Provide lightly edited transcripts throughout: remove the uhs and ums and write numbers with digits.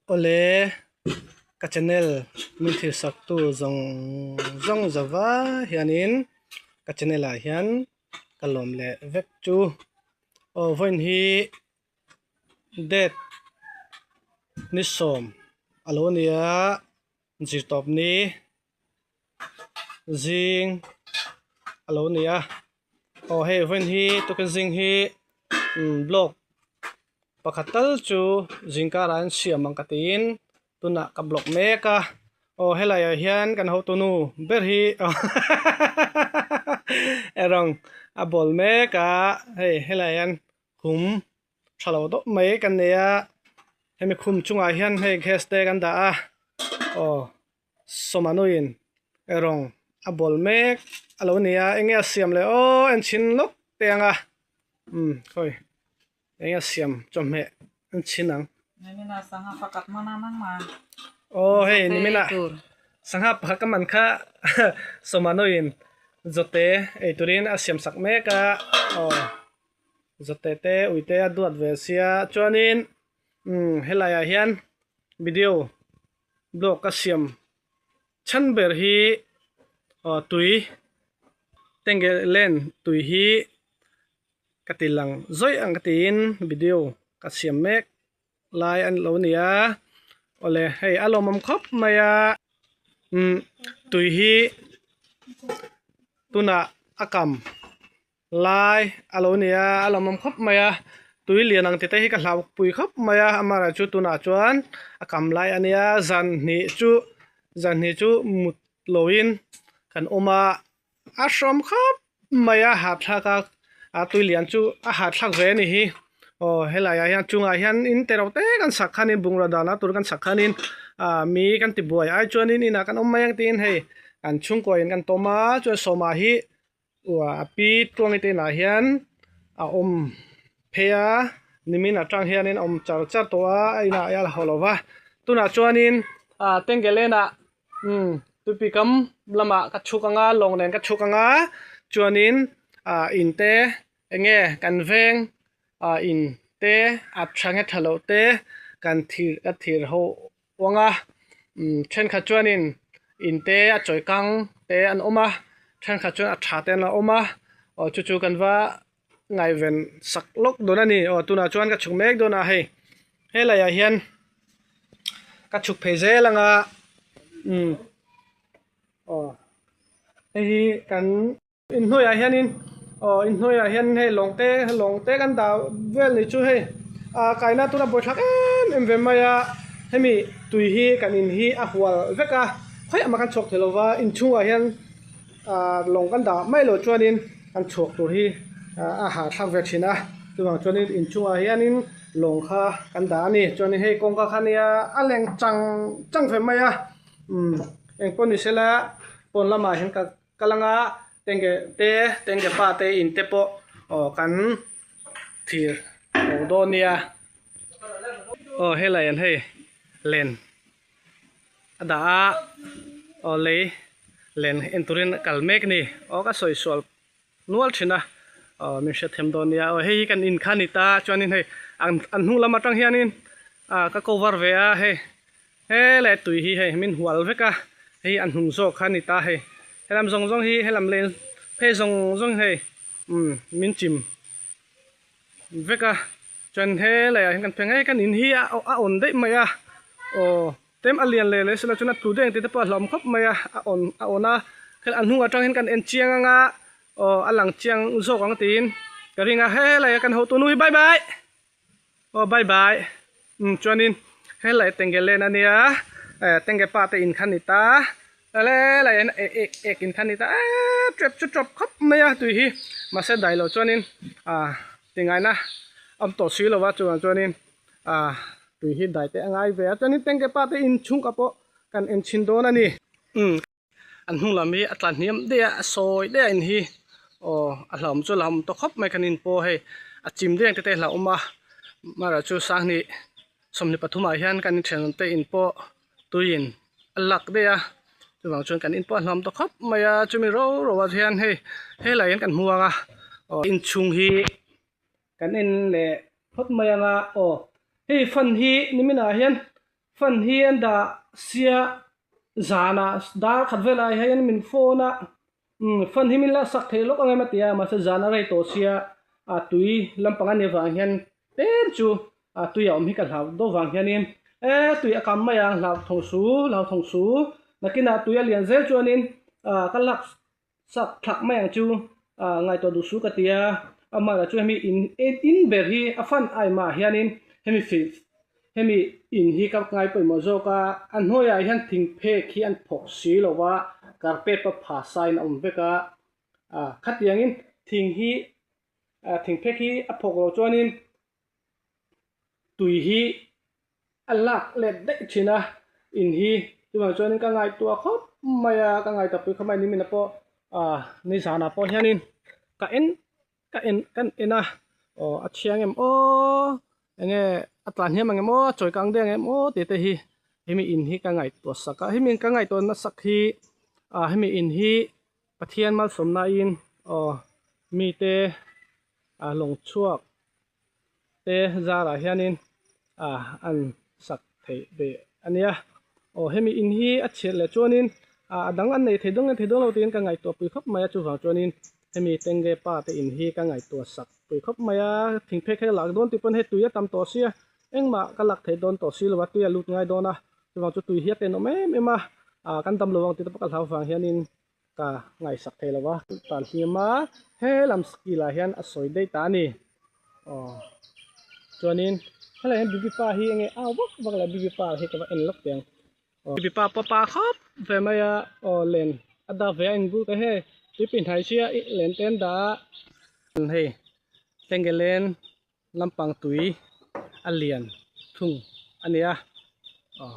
Awle ka channel min thil sak tu zawng zawng zova hianin ka channel ah hian ka lawm leh vek chu aw vawiin hi date ni sawm a lo ni a zirtawp ni zing a lo ni a aw hei vawiin hi tukin zing hi block pakhat tal chu zingkarah an siam ang ka tiin tunah ka block mek a aw helai ah hian kan hotunu ber hi erawng a bawl mek a hei helai ah hian khum tha lo deuh mai kan nei a hemi khum chungah hian hei gas te kan dah a aw sawmanuin erawng a bawl mek a lo ni a enge a siam leh aw en chhin lawk te ang a umm khawi enge a siam chawhmeh en chhin ang. Nimina sangha pakhat man a nang ma. Aw hei nimina sangha pakhat ka man kha sawmanuin zawte ei turin a siam sak mek a aw. Zawte te uite a duat ve sia chuanin umm helai ah hian video blog a siam chhan ber hi aw tui tengge len tui hi ka ti lang zawih ang ka tiin video ka siam mek lai an lo ni a awle hei a lawmawm khawp mai a umm tui hi tunah a kam. Lai a lo ni a a lawmawm khawp mai a tui lian ang tite hi ka hlau pui khawp mai a amaherawhchu chu tunah chuan a kam lai a nia zan hnih chu zan hnih chu mut loin kan awm a a hrawm khawp mai a hahthlak a a tui lian chu a hahthlak ve a ni hi aw helai ah hian chungah hian in te reuh te kan sak khanin bungraw dahna tur kan sak khanin ah mi kan ti buai ai chuanin inah kan awm mai ang tiin hei kan chhungkua in kan tawm a chuan sawma hi. Uah a pi tluangi te inah hian a awm phei a nimin atang hianin a awm char char tawh a a inah a la haw lo va tunah chuanin ah tengelen ah umm tuipui kam lamah ka chhuk ang a lawng nen ka chhuk ang a chuanin ah in te eng nge kan veng ah in te a tha nge tha loh te kan thir a thir ho uang a umm thenkhat chuanin in te a chawi kang te an awm a thenkhat chuan a tha te an la awm a aw chu chu kan va ngaihven sak lawk dawn a ni aw tunah chuan ka chhuk mek dawn a hei helai ah hian ka chhuk phei zel ang a umm aw hei hi kan. Inhnuaiah hianin aw inhnuaiah hian hei lawng te lawng te kan dah vel ni chu hei ah kaina tura buaithlak em em ve mai a hemi tui hi kan in hi a hual vek a khawiah mah kan chhuak thei lova inchhungah hian ah lawng kan dah mai loh chuanin kan chhuak tur hi a hahthlak ve thin a chuvang chuanin inchhungah hianin lawng kha kan dah a ni chuanin hei kawngka kha nia a leng chang chang ve mai a umm engpawh ni sela pawn lamah hian ka. Ka langa tenge te tenge pa te in te pawh aw kan thir lo dawn nia aw helai an hei len a dah a aw lei len en turin a kal mek a ni aw ka sawi sual nual thin a aw min hriatthiam dawn nia aw hei hi kan in kha a ni ta chuanin hei an hnung lam atang hianin ah ka cover ve a hei. He leh tui hi hei min hual vek a, hei a hnung zawk kha a ni ta hei. Helam zawng zawng hi helam leng phei zawng zawng hei umm min chim vek a, chuan he leiah hian kan pheng hei kan in hi a a awn daih mai a, aw tlem a lian leh leh sela chuan a tlu daih ang tih te pawh a hlauhawm khawp mai a, a awn a awn a, kha a hnung atang hian kan en chiang ang a, aw a lang chiang zawk ang tiin ka ring a, he leiah kan hotu nu hi bye bye. Aw bye bye umm chuanin helai tenge len ania eh tenge pa te in kha ni ta helai hian eh ek ek in kha ni ta eee tep chu tawp khawp mai a tui hi mahse dai loh chuanin ah tingaina awm tawh si lo va chuvang chuanin ah tui hi dai te a ngai ve a chuanin tenge pa te in chhungkah pawh kan en chhin dawn a ni umm. An hnung lam hi a tla hniam daih a a sawi daih a in hi aw a hlauhawm chu a hlauhawm tawh khawp mai kan in pawh hei a chim daih ang te te a hlauhawm a amaherawh chu sanghnih 23 ah hian kan inthian te in pawh tuiin a lak daih a chuvang chuan kan in pawh a hlauhawm tawh khawp mai a chumi ro ro ah hian hei helai hian kan hmu ang a aw inchhung hi kan en leh phawt mai ang a aw hei fan hi nimin ah hian. Fan hi an dah sia zanah dar khat velah hian min phone a umm fan hi min la sak thei lawk ang em a ti a mahse zan a rei tawh sia a tui lampang a nih avang hian tlem chu a tui a awm hi ka hlau deuh vang hianin e tui a kam mai ang hlauthawng su hlauthawng su nakinah tui a lian zel chuanin ah ka lak sak thlak mai ang chu ah ngaihtuah duh su ka ti a amah chu hemi in in ber hi a fan aimah hianin hemi fih hemi in hi ka ngai pawimawh zawk a a hnuaiah hian thing phek hi an phawk si lo va carpet pawh pha sain a awm vek a ah khatiangin thing hi ah thing phek hi a phawk loh chuanin tui hi a lak let daih thin a in hi chuvang chuanin ka ngaihtuah khawp mai a ka ngaihtuah pui khawp mai nimin ah pawh ah nizanah pawh hianin ka en ka en kan en a aw a thiang em aw enge a tlan hiam ang em aw a chawi kang deuh ang em aw tih te hi hemi in hi ka ngaihtuah sak a hemi ka ngaihtuah nasak hi ah hemi in hi Pathian malsawmna in aw mite ah lawng chhuak te zarah hianin ah an sak theih ve a nia aw hemi in hi a chhiat leh chuanin ah a dang an nei thei dawn nge thei dawn lo tiin ka ngaihtuah pui khawp mai a chuvang chuanin hemi tenge pa te in hi ka ngaihtuah sak pui khawp mai a thing phek hi a lak dawn tih pawn hei tui a tam tawh sia engmah ka lak thei dawn tawh si lo a tui a lut ngai dawn a chuvang chu tui hi a tenawm em em a ah kan dam lo ang tih te pawh ka hlau vang hianin Ka ngaihsak thei lo a, tan hlim a he lam skill ah hian a sawi daih ta a ni. Aw chuanin helai hian bibi pa hi enge au vak vak leh bibi pa hi ka va en lawk teh ang. Aw bibi pa pawh pa khawp ve mai a, aw len a dah ve a inbul te hei tuipui hnai sia i len te an dah a. Hei tengelen lampang tui a lian thung a nia aw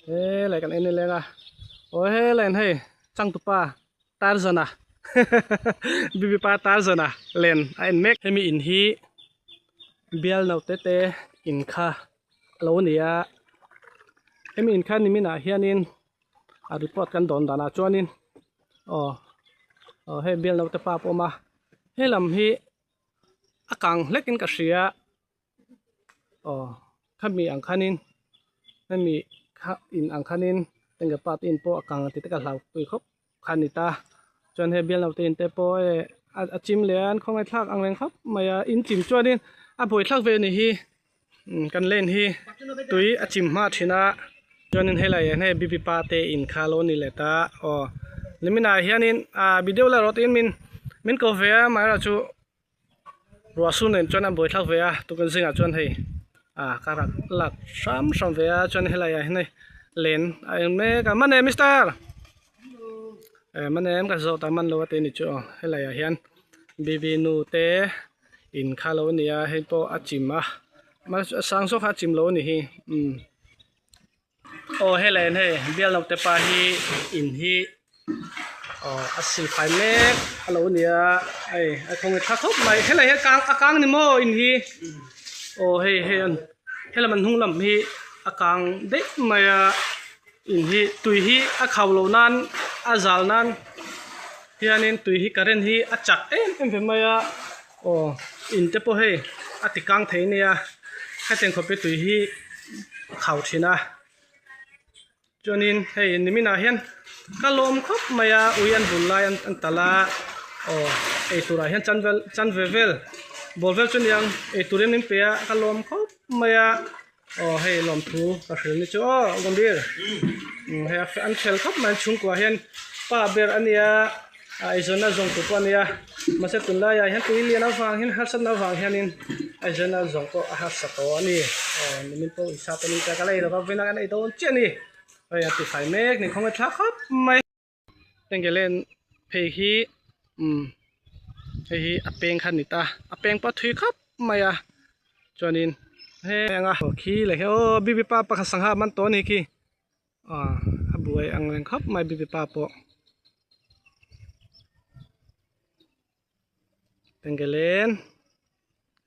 helai kan en leng a aw helai an hei changtupa Tarzan a bibi pa Tarzan a len a en mek hemi in hi bial naute te in kha a lo ni a hemi in kha nimin ah hianin a report kan dawn danah chuanin aw aw hei bial naute pa pawh a awm a helam hi. a kang hlek in ka hria aw khami ang khanin hemi kha in ang khanin enge pa te in pawh a kang tih te ka hlau pui khawp kha a ni ta chuan hei bial naute in te pawh hei a chim leh a an khawngaih thlak ang reng khawp mai a in chim chuanin a buaithlak ve a ni hi kan lane hi tui a chim hma thin a chuanin helai ah hian hei bibi pa te in kha alo ni leh ta aw niminah hianin ah video la rawh tiin min min ko ve a amaherawhchu ruah su nen chuan a buaithlak ve a tukin zingah chuan hei ah ka rak lak hram hram ve a chuan helai ah hian hei len a eng mek a mane mister eh mane em ka zawt a man lo a ti a ni chu aw helai ah hian bibi nu te. In kha lo a ni a hei pawh a chim a a sang zawk kha a chim lo a ni hi umm aw helai hian hei bial naute pa hi in hi aw a silfai mek a lo ni a hei a khawnge tha khawp mai helai hi a kang a kang ni maw in hi aw hei hei an helam an hnung lam hi a kang daih mai a in hi tui hi a khau loh nan a zal nan hianin tui hi current hi a chak em em ve mai a aw in te pawh hei a ti kang thei ania hetiang khawp hi tui hi a khau thin a chuanin hei niminah hian ka lawm khawp mai a ui an bul lai an talh a aw eiturah hian chan vel chan ve vel ball vel chu aniang eiturin min pe a ka lawm khawp mai a. Aw hei lawmthu ka hrilh ni chu aw Gambir hei an fel khawp mai an chhungkua hian pa ber a nia a eizawnna zawng tur pawh a nia mahse tunlaiah hian tui lian avang hian harsatna avang hianin eizawnna zawng pawh a harsa tawh a ni aw nimin pawh isa te min pek a la ei lova vawiin a kan ei dawn chiah a ni hei a tifai mek ni khawngaih thlak khawp mai. Tengelen phei hi umm hei hi a peng kha a ni ta a peng pawh a thui khawp mai a chuanin heng a khi leh hi aw bibi pa pakhat sangha a man tawh a ni khi ah a buai ang reng khawp mai bibi pa pawh tengelen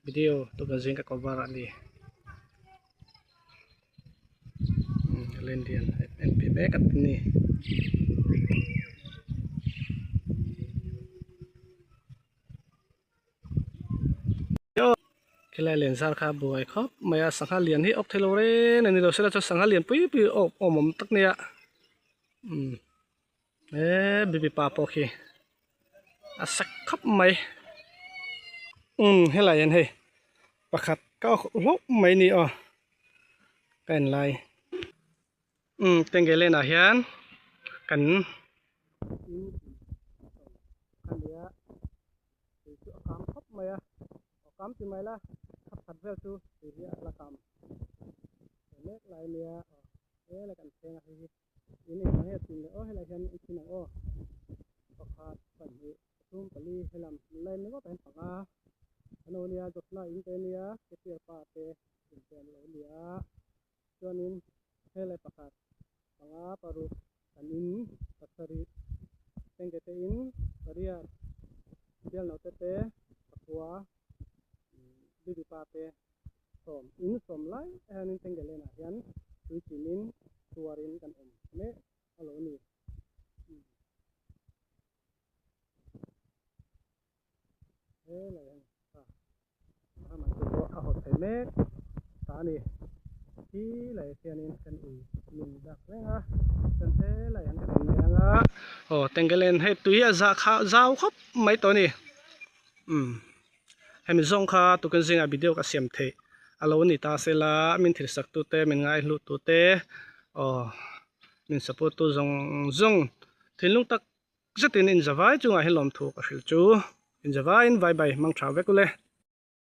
video tuna zing ka cover a ni len lian en pi mek a ni. Khilai len zar kha a buai khawp mai a sangha lian hi awk theilo reng a ni lo sela chuan sangha lian pui pui awk awm awm tak nia umm he bibi pa pawh khi a sak khawp mai umm helai hian hei pakhat ka awk hlauh mai ni aw ka en lai umm tengge lane ah hian kan a nia tui chu a kam khawp mai a aw kam ti mai la khap khat vel chu tui hi a la kam ve mek lai nia aw helai kan thleng a hei hi in engvang nge tin le aw helai hian en thin ang aw pakhat pahnih pathum pali helam line ringawt ah hian panga an lo nia Josna in te nia Kepiar pa te in te an lo nia chuanin helai pakhat panga paruk kan in pasarih tengke te in pariat bial naute te pakua bibi pa te sawm in sawm lai hianin tengke lenah hian tui chinin tuarin kan awm mek a lo ni. Helai a ni ta a man te pawh a hawt thei mek ta a ni khi lai hianin kan ui min dak reng a chuan helai hian kan en mai ang a aw tengelen hei tui a zah kha zau khawp mai tawh a ni umm hemi zawng kha tukin zingah video ka siam theih a lo ni ta sela min thil sak tute min ngaihlu tute aw min support tu zawng zawng thinlung tak Zetin inzavai chungah hian lawmthu ka hrilh chu. Inzavaiin vai bai hmang tha vek ule.